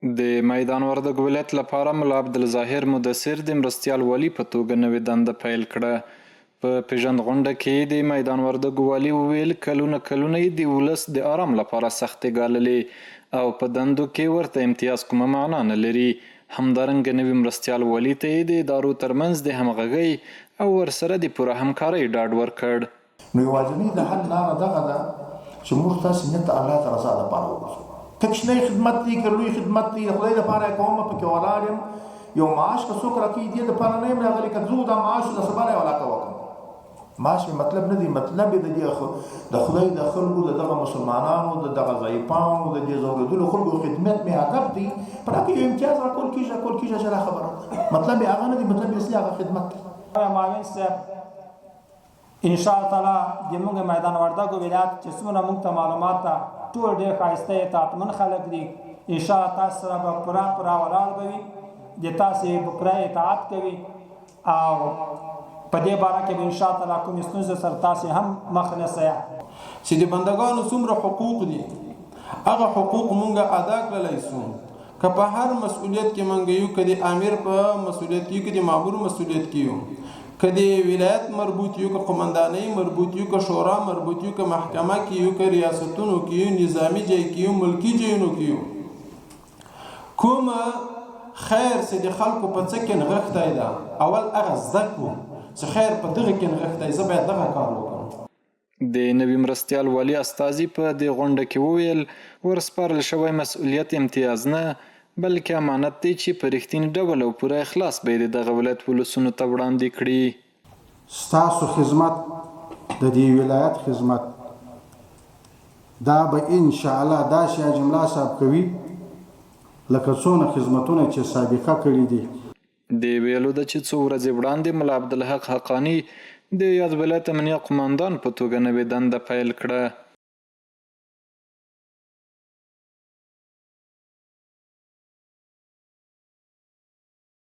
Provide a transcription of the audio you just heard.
د میدان وردګو ولایت لپاره ملا عبدالظاهر مدثر د مرستیال والي په توګه نوې دنده پیل کړه. په پېژند غونډه کې د میدان وردګو والي وویل، کلونه کلونه یې د ولس د ارام لپاره سختې ګاللې او په دندو کې ورته امتیاز کومه معنا نه لري. همدارنګه نوي مرستیال والي ته یې د ادارو ترمنځ د همغږۍ او ورسره د پوره همکارۍ ډاډ ورکړ. نو یوازینۍ د حل لاره دغه ده چې موږ تاسې نیت د الله د رضا لپاره وګرځوو. که کوچنی خدمت دی که لوی خدمت دی د خدای لپاره یې کوم پکې ولاړ یم یو معاش که څوک راکوي دې لپاره نه یم راغلی که ځو دا معاش د سبا نه یې ولاکه وکړم معاش مې مطلب نه دی مطلب یې د دې د خدای د خلکو د دغه مسلمانانو د دغه ضعیفانو د دې ځورېدلو خلکو خدمت مې هدف دی په کې یو امتیاز راکول کېږي راکول کېږي چې دا خبره مطلب یې هغه نه دی مطلب یې اصلي هغه خدمت دی. معاون صاحب ان شاء الله تعالی د موږ میدان وردګو ولایت چې څومره موږ ته معلومات ده ټول ډېر ښایسته اطاعتمن خلک دي. ان شاء الله تاسو سره به پوره پوره ولاړ به وي، د تاسو به پوره اطاعت کوي او په دې باره کې به ان شاء الله تعالی کومې ستونزې سره تاسو هم مخ نه سئ. چې د بندګانو څومره حقوق دي هغه حقوق مونږ ادا کړلای سو. که په هر مسؤلیت کې مونږ یو، که د امیر په مسؤلیت کې یو، که د مامور مسؤلیت کې یو، که د ولایت مربوط یو، که قومندانۍ مربوط یو، که شورا مربوط یو، که محکمه کې یو، که ریاستونو کې یو، نظامي ځای کې یو، ملکي ځایونو کې یو، کوم خیر چې د خلکو په څه کې نغښتی ده اول هغه زده کړو چې خیر په دغه کې نغښتی، زه باید دغه کار وکړم. د نوي مرستیال والي استازي په دې غونډه کې وویل، ورسپارل شوی مسؤلیت امتیاز نه، بلکې امانت دی چې په رښتیني ډول او پوره اخلاص به یې د دغه ولایت ولسونو ته وړاندې کړي. ستاسو خدمت د دې ولایت خدمت دا به ان شاءالله داسې حاجي ملا صاحب کوي لکه څونه خدمتونه چې سابقه کړي دي. د ویلو ده چې څو ورځې وړاندې ملا عبدالحق حقاني د یاد ولایت امنیه قوماندان په توګه نوې دنده پیل کړه.